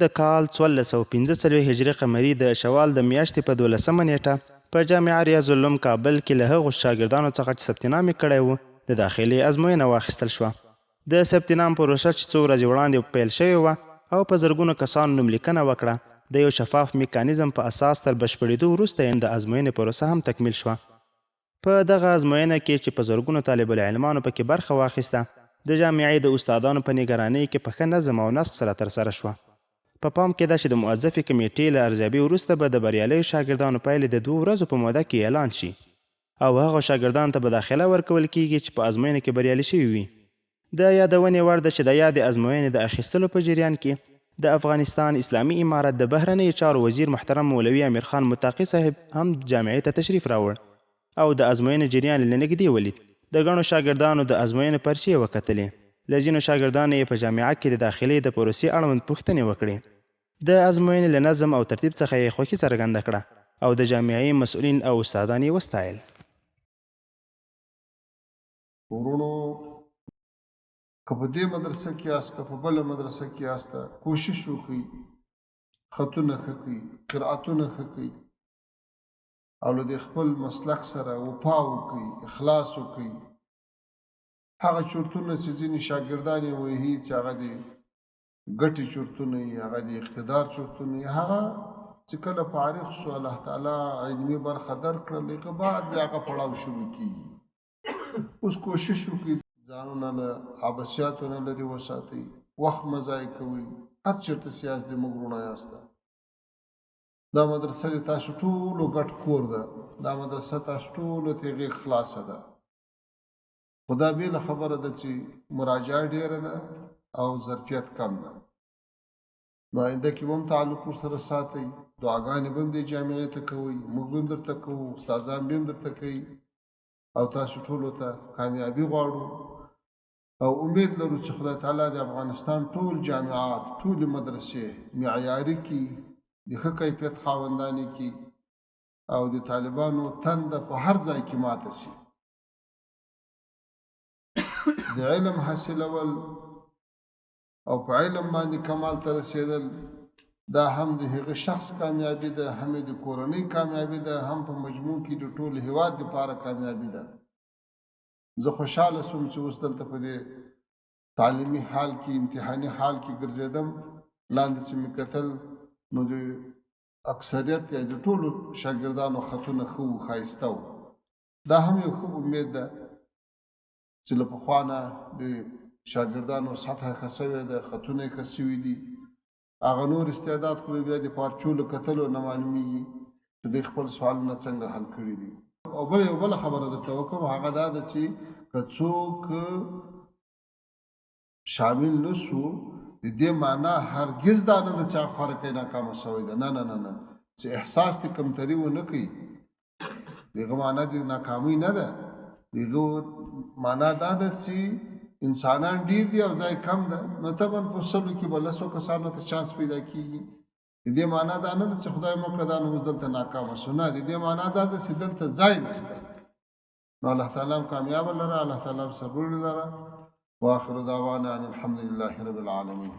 د کال 1445 هجري قمري د شوال د میاشتې په 12مه نېټه په جامعه ریاض العلوم کابل کې له هغو شاګردانو څخه چې ثبت نام یې کړی و، د داخلې ازموینه واخیستل شوه. د ثبت نام پروسه چې څو ورځې وړاندې پیل شوې وه او په زرګونو کسانو نوملیکنه وکړه، د یو شفاف میکانیزم په اساس تر بشپړېدو وروسته یې د ازموینې پروسه هم تکمیل شوه. په دغه ازموینه کې چې په زرګونو طالب العلمانو پکې برخه واخیسته، د جامعې د استادانو په نګرانۍ کې په ښه نظم او نسق سره ترسره شوه. په پام کې ده چې د مؤظفې کمېټې له ارزیابۍ وروسته به د بریالیو شاګردانو پایلې د دوو ورځو په موده کې اعلان شي او هغو شاګردانو ته به داخله ورکول کېږي چې په ازموینه کې بریالي شوي وي. د یادونې وړ ده چې د یادې ازموینې د اخیستلو په جریان کې د افغانستان اسلامي امارت د بهرنیو چارو وزیر محترم مولوي امیرخان متقي صاحب هم جامعې ته تشریف راوړ او د ازموینې جریان یې له نږدې ولید، د ګڼو شاګردانو د ازموینو پرچې یې وکتلې، له ځینو شاګردانو یې په جامعه کې د داخلې د پروسې اړوند پوښتنې وکړې، د ازموینې له نظم او ترتیب څخه یې خوښي څرګنده کړه او د جامعې مسؤلین او استادان یې وستایل. وروڼو که په دې مدرسه کې یاست که په بله مدرسه کې یاست، کوشش وکړئ خطونه ښه کړئ، قرائتونه ښه کړئ او له دې خپل مسلک سره وفا وکړئ، اخلاص وکړئ. هغه چورتونه چې ځینې شاګردان یې وهي چې هغه د ګټې چورتونه وي، هغه د اقتدار چورتونه وي، هغه چې کله فارغ شو الله تعالی علمي برخه درکړه، هغه بعد بیا هغه پړاو شروع کېږي. اوس کوشش وکړئ ځانونه له عبثیاتو نه لرې وساتئ، وخت مه ضایع کوئ. هر چېرته چې یاست د موږ وروڼه یاسته. دا مدرسه د تاسو ټولو ګډ کور ده، دا مدرسه تاسو ټولو ته غېږ خلاصه ده، خو دا بېله خبره ده چې مراجعه ډېره ده او ظرفیت کم ده. نو آینده کې به هم تعلق ورسره ساتئ، دعاګانې به هم دې جامعې ته کوئ، موږ به هم درته کوو، استادان به هم درته کوي او تاسو ټولو ته کامیابي غواړو او امید لرو چې خدای تعالی د افغانستان ټول جامعات، ټولې مدرسې معیاري کړي، د ښه کیفیت خاوندانې کړي او د طالبانو تنده په هر ځای کې ماته شي. د علم حاصلول او په علم باندې کمال ته رسېدل دا هم د هغه شخص کامیابي ده، هم یې د کورنۍ کامیابي ده، هم په مجموع کې د ټول هیواد دپاره کامیابي ده. زه خوشحاله شوم چې اوس دلته په دې تعلیمي حال کې، امتحاني حال کې ګرځېدم، لاندې چې مې کتل نو د اکثریت یا د ټولو شاګردانو خطونه ښه وو، ښایسته وو. دا هم یو ښه امید ده چې له پخوا نه د شاګردانو سطحه ښه شوې ده، خطونه یې ښه شوي دي. هغه نور استعداد خو بیا د پارچو له کتلو نه معلومیږي چې دوی خپل سوالونه څنګه حل کړي دي. او بله یوه بله خبره درته وکړم، هغه دا ده چې که څوک شامل نه شو، د دې معنا هرګز دا نه ده چې هغه خوارکی ناکامه شوی ده. نه نه نه نه، چې احساس دې کمتري ونه کوي، د هغه معنا د ناکامۍ نه ده. د هغه معنا دا ده چې انسانان ډیر دي او ځای کم ده، نو طبعا په سلو کې به لسو کسانو ته چانس پیدا کیږي. د دې معنا دا نه ده چې خدای مه کړه دا نو اوس دلته ناکامه شو، نه، د دې معنا دا ده چې دلته ځای نشته. نو الله تعالی هم کامیابه لره، الله تعالی هم سرلوړي لره. واخر دعوانا ان الحمد لله رب العالمین.